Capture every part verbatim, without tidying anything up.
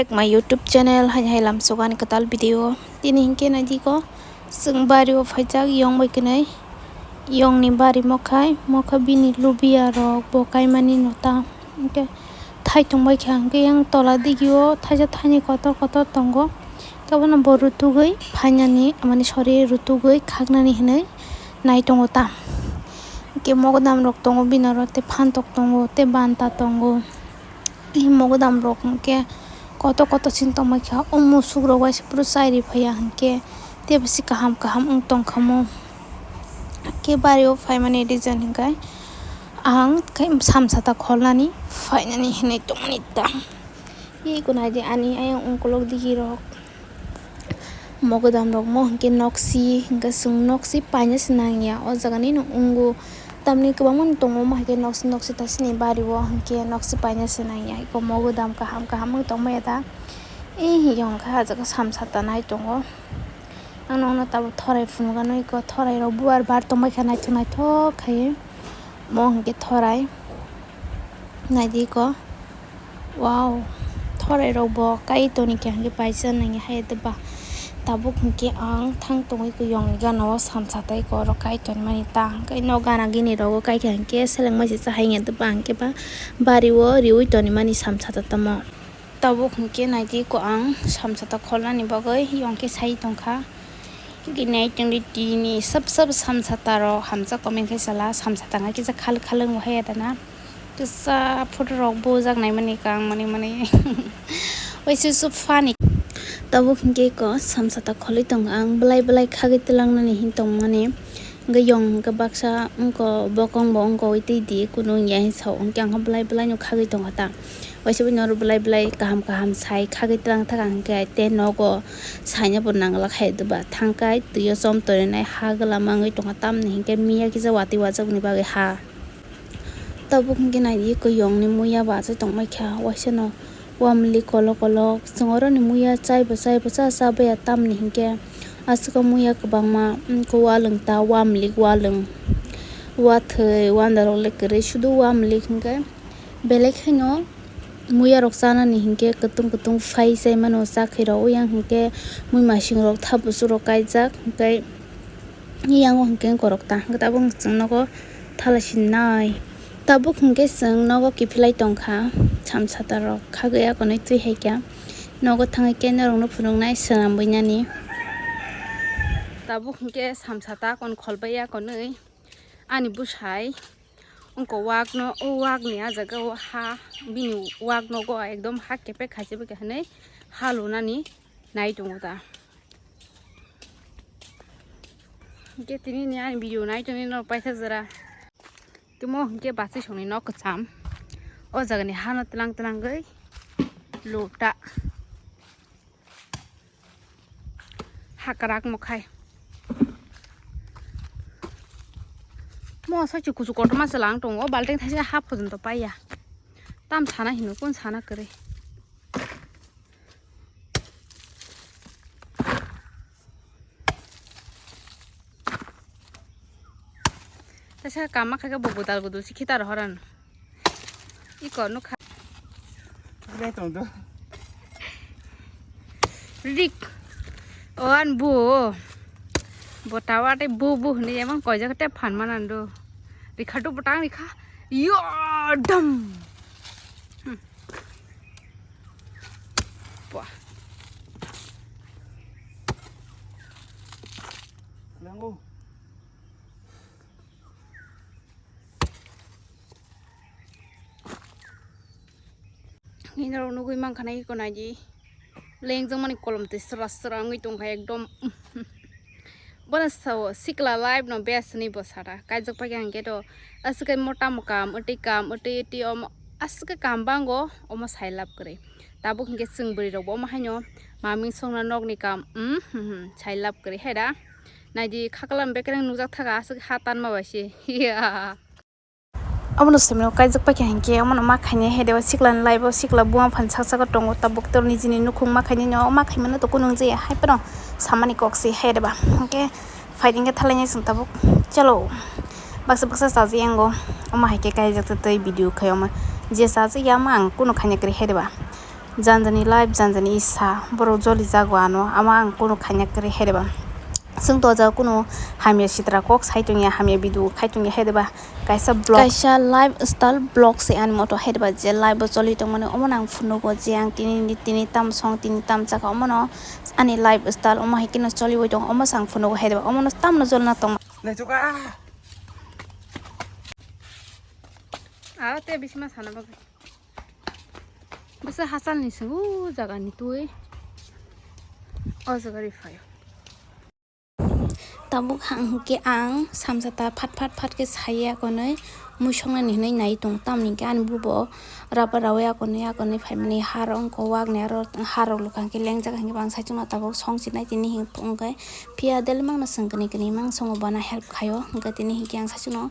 My YouTube channel hai hai lamsogani kwtal video. Tini hinkhe naidi ko chwng bari o phaijak yong bai kwnwi. Yong ni bari mokhai, mokha bini lubiya rok bo kaimani nota. Hinkhe thai tongbai kha, hinkhe yang tola digi o thaisa thaini kotor kotor tongo. Khe bono bo rutugwi phainani, amani sori rutugwi khaknani hinwi nai tongo ta. Hinkhe mogodam rok tongo bini oro, tei phantok tongo, tei banta tongo. Mogodam rok hinkhe kotor kotor sin tongbai kha, o musuk rok waisa phuru chai ri phaiya hinkhe tei bisi kaham kaham wng tong kha mo. Khe bari o phaimani reason hinkhe ang khe samsata kholnani phainani hinwi tongmani ta. Iko naidi ani ayang ukolog digi rok. Mogodam rok mo hinkhe noksi, hinkhe chwng noksi paina se nangya o jaga ni no wngwi. Tamni kwbangma no tongo, omo hai khe noksi noksi ta chini bari o hinkhe noksi paina se nangya. Iko mogodam kaham kaham wng tongmaya ta. Ee, hinkhe o jaga samsata nai tongo. Ang nokno tabuk thorai phunukgano, iko thorai rok bubar bar tongbai kha naithok naithok khai. Mo hinkhe thorai. Naidi iko. Wow, thorai rok bo kai toni khe hinkhe paisa nangya hai de ba. Tabuk hinkhe ang thang tongwi khe yong ni gana o samsata iko oro kai toni mani ta. Hinkhe nok gana gini rogo kai kha hinkhe seleng mai se cha hai ya de ba hinkhe ba bari o riui toni mani samsata tamo. Tabuk hinkhe naidi iko ang samsata kholnani bagwi yong khe sai tongkha. Gini tongdi tini sab sab samsata rok hamjak comment khe sala samsata wngkha kisa khal khal wng hai adana. Kisa photo rok bujak nai mani kang mani mani. Waisa so funny. Tabuk hinkhe ko samsata kholwi tongo ang, belai belai khagwi twlang nani hin tong mani. Hinkhe yong hinkhe baksa wngko bokong bo wngko tei di kunu wngya hin sao hinkhe ang belai belai no khagwi tongkha ta. Waisa bini oro belai belai kaham kaham sai khagwi twlang thaka hinkhe tei nogo saina bo nangla khai de ba thangkai twi o chom torinai ha gwlama wngwi tongkha tamni hinkhe miya kisa watwi wajak ni bagwi ha. Tabuk hinkhe naidi iko yong ni muya bo achai tongmai kha waisa no wamli kolok kolok chwng oro ni muya chai bo chai bo cha cha baya tamni hinkhe aswk o muya kwbangma wngkhe walwng ta wamli walwng wathwi wanda rok le kwrwi sudu wamli hinkhe belai kheno. Muya rok chanani hinkhe kutung kutung phai chai mano, chakhwi rok. Oyang hinkhe mui masing rok thabusu rok kaijak, hinkhe yango hinkhe korok ta, hinkhe tabuk chwng nogo thala sinai. Tabuk hinkhe chwng nogo kiphilai tongkha, samsata rok khagwi akonwi twi hai kha. Nogo thangwi khe norokno phunuknai swnam buinani. Tabuk hinkhe samsata akon kholbai akonwi ani bwsai. Wngkha wak no, o wak ni ah jaga o ha, bini wak nogo ekdom ha kepek khaisa bai kha hinwi ha lunani nai tongo ta. Hinkhe tini ni ani video nai tongwi norok paithak jora. Tamo hinkhe bachwi songni nok kwcham. O jaga ni ha no tlang tlangwi lota. Hakrak mokhai. Mo soi kuchu kotorma se lang tongo, balting thaisa ha porjonto paiya. Tam sana hino, kun sana kwrwi. Tesa kama khaikhe bo gudal gudal si khita rohoran. Iko nukha. Rik. Oan bu. Bo tawa tei bu bu hwnwi emang koijak tei phan manando. Rikha tu botang rikha. Yo dam. Hmm. Wah. Lango. Nini rok nugui mankha na iko naidi. Lengjak mani kolom twi sra sra wngwi tongkha ekdom. Bono sao sikla life no best hinwi bo sara. Kaijak paikha hinkhe to aswk khe mota mo kam, twi kam, twi twi omo aswk khe kam bango omo sai lab kwrwi. Tabuk hinkhe chwng bwrwi rok bo omo haino maming songna nokni kam, um, hmm, hmm, sai lab kwrwi hai da. Naidi khaklam bekereng nukjak thaga aswk ha tanma bai se. Hiya. Abono swimino kaijak paikha hinkhe omono ma khainai hai deba sikla ni life o sikla buang phan sak saka tongo tabuk tei nijini nukhung ma khainai no ma khaimano to kunung jaya hai phano samani kok se hai deba hinkhe fighting khe thalainai chwng tabuk chalo baksa baksa chajayango omo hai khe kaijak tei video khai omo je chajakya ma ang kunu khaina kwrwi hai deba. Janjani life, janjani isa, borok joli jago ano, ama ang kunu khaina kwrwi hai reba. Chwng to o jaga kunu hamya sitra kok sai tongya, hamya video khai tongya hai reba. Kaisa vlog, kaisa lifestyle vlog se ani moto hai reba, je life o choli tongmani omo no ang phunugo, je ang tini, tini tam song, tini tam chakha, omo no ani lifestyle omo hai khe no choliwi tong, omo se ang phunugo hai reba, omo no tamno jolna tong. Aro te bisima sana bagwi. Bwsa hachal ni swngo jaga ni twi o jaga ri phaio. Tabuk hang hwnkhe ang samsata phat phat phat khe saiya konwi mui songnani hinwi nai tong tamni hwnkhe ani bubo raba rawi akonwi akonwi phaimani harok wngkha wakni aro harok lwkha hwnkhe lengjak hwnkhe bang saichung tabuk song sinai tini hwnkhe phiya deli mangno chwng kwnwi kwnwi mang songo bana help khaio hwnkhe tini hwnkhe ang saichung no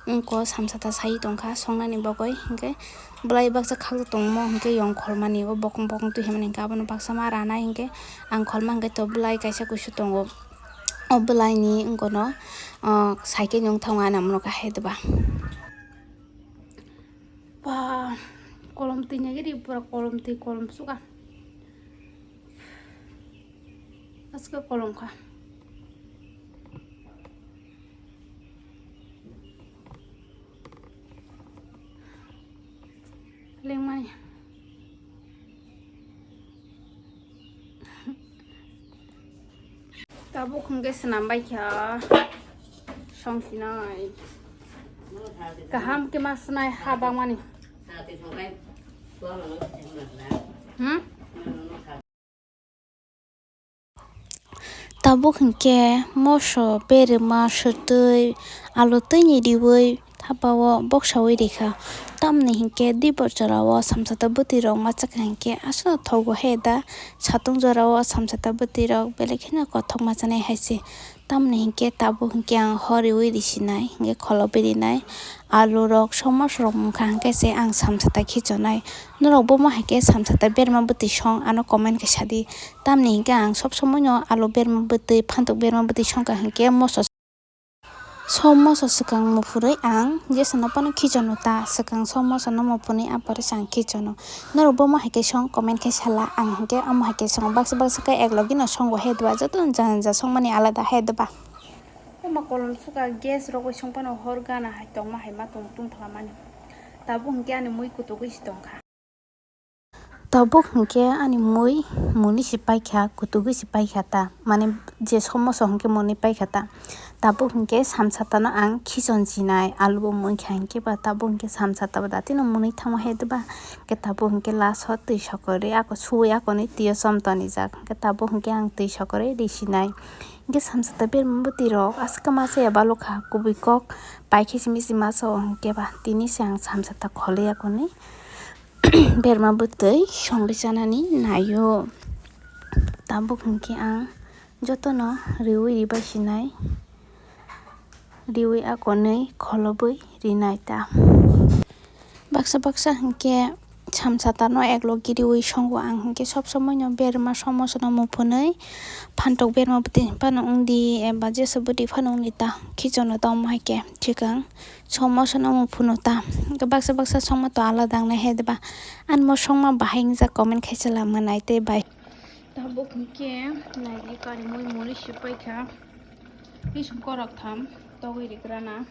wngkha samsata sai tongkha songnani bagwi hwnkhe. Bwlai baksa khakjak tongmo hwnkhe yong kholmani o bokong bokong twi hwnmani hwnkhe abono baksa ma ranai hwnkhe ang kholma hwnkhe to bwlai kaisa kusu tongo o bwlaini wngkano cycle ni wngthang ani amano kahai deba ba kolom twi nai gidi pura kolom twi kolom suka aske kolom kha. Lengmani. Tabuk hwnkhe swnam bai kha song sinai. Kaham khe ma swnai ha bangmani. Hmm? Tabuk hinkhe moso, berema, swtwi, alu twini riwi thapao boksawi rikha. Tamni hinkhe dibor jorao samsata bwtwirok machakha hinkhe aswk thogo he da. Satung jorao samsata bwtwirok belai kheno kothok machanai hai se. Tamni hinkhe tabuk hinkhe ang horiwi risinai hinkhe kholobwi rinai. Alurok, somosarok wngkha hwnkhe se ang samsata khichonai. Norok bomo hai khe samsata berma bwtwi song ano comment khe sadi. Tamni hinkhe ang sob somoi no alu berma bwtwi, phantok berma bwtwi songkha hinkhe moso. Sob moso swkang muphurwi ang jesano phano khichono ta, swkang sob moso no muphunwi aphuru se ang khichono. Norok bomo hai khe song comment khe sala, ang hinkhe omo hai khe songo baksa baksa khe ek logi no songo he dwa, joto no jana jana songmani alada he dwa. Omo kolom suka gas rogwi song phano hor gana hai tongma hai ma tong tong phalamani. Tabuk hinkhe ani mui kutugwi se tongkha. Tabuk hinkhe ani mui muni se paikha, kutugwi se paikha ta. Mane je somoso hinkhe muni paikha ta. Tabuk hinkhe samsatano ang khichon chinai, alu bo mui kha hinkhe ba tabuk hinkhe samsata bo datino muni thangma hai deba. Hinkhe tabuk hinkhe last o twi sokorwi ako suwi akoni twi o chom tonijak. Hinkhe tabuk hinkhe ang twi sokorwi risinai. Hinkhe samsata berma bwtwi rok aswk ma se ya balokha kubui kok paikhe simi sima so hinkhe ba tini se ang samsata kholi akoni berma bwtwi songwi chanani naio. Tabuk hinkhe ang jotono riwi ribai sinai, riwi akonwi kholobwi rinai ta. Baksa baksa hinkhe samsatano ek logi riwi songo ang hinkhe sob somoi no berma somosono muphunwi phantok berma bwtwi phano wngdi eba jesa bwtwi phano wngdi ta khichono ta omo hai khe thikang somosono muphunwi ta baksa baksa songma to alada wngnai hai deba ani mo songma bahai wngjak comment khaisa lama nai tei bai. Tabuk hinkhe naidi karimui muni sipai kha. Bising korok tham togwi rikrana.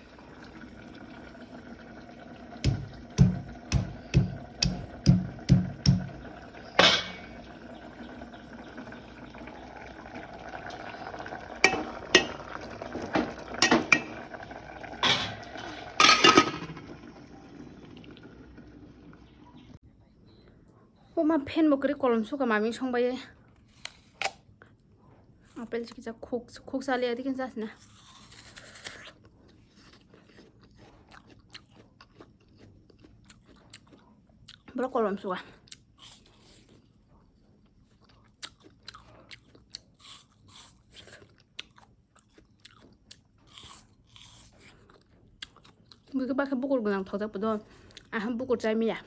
Omo fan bo kwrwi kolom suka mami songbai. Apple se kisa khuk khuk sali adi kisa sina. Bro kolom suka. Bwkhe bakhe bukur gwnang thokjak phodo, aham bukur chai maya.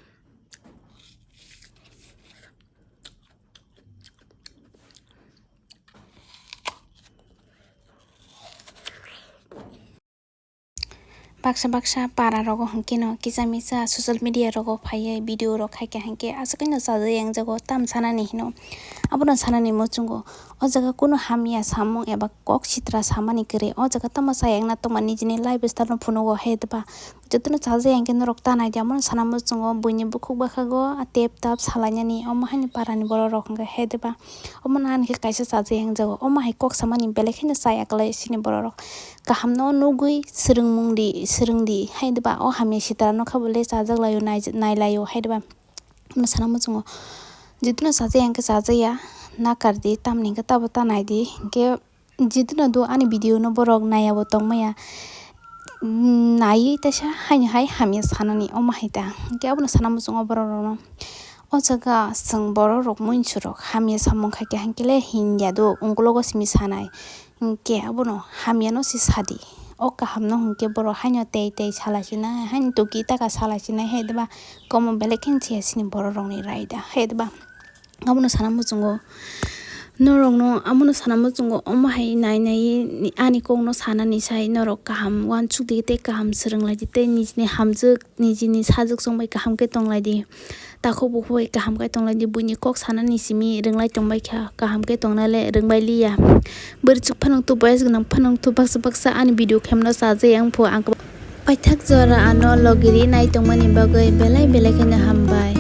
Baksa baksa para rogo hwnkhe no kisa misa social media rogo phaiwi video rok khaikha hwnkhe aswk no chajak yang jago tam sanani hino. Abono sanani muchungo o jaga kunu hamya samung eba kok sitra samani kwrwi o jaga tamo chayakna tongma nijini lifestyle no phunugo hai diba. Jotono chajak yang khe norok ta naidi, amo sana muchungo buini bukhuk bwkhago tep tap salainani omo haini parani borok rok hwnkhe hai diba. Omo nahani khe kaisa chajak yang jago, omo hai kok samani belai kheno chaya kwlai sini borok rok. Kaham no nugwi swrwngmung di, swrwng di hai diba. O hamya sitra no khe bo le chajak laio, nai, nai laio hai diba. Omo sana muchungo jotono chajak yang khe chajak ya, nakar di, tamni hwnkhe tabo ta nai di, hwnkhe jotono do ani video no borok naiya bo tong maya, naiwi teisa haino hai hamya sanani omo hai ta. Hwnkhe abono sana muchungo borok rok no. O jaga chwng borok rok muinsu rok hamya samung khaikha hwnkhe le hinya do, ungkulogo simi sanai. Hwnkhe abono hamya no se sadi. O kaham no hwnkhe borok haino tei tei salai sinai, haino tuki taka salai sinai hai diba. Komo belai khe chaya sini borok rok ni raida hai diba. Abono sana muchungo norok no, abono sana muchungo omo hai nai nai ani kok no sanani sai norok kaham uansuk di tei kaham swrwng lai di tei nijini hamjwk, nijini sajwk chwng bai kaham khe tong lai di. Takhuk bukhuk bai kaham khe tong lai di, buini kok sanani simi rwng lai tong bai kha, kaham khe tong nai le rwng bai li ya. Bwrwi chuk phano wngthu, boyes gwnang phano wngthu, baksa baksa ani video khe mano chajak yang phu ang. Paithak jora ano logiri nai tongmani bagwi belai belai kheno hambai.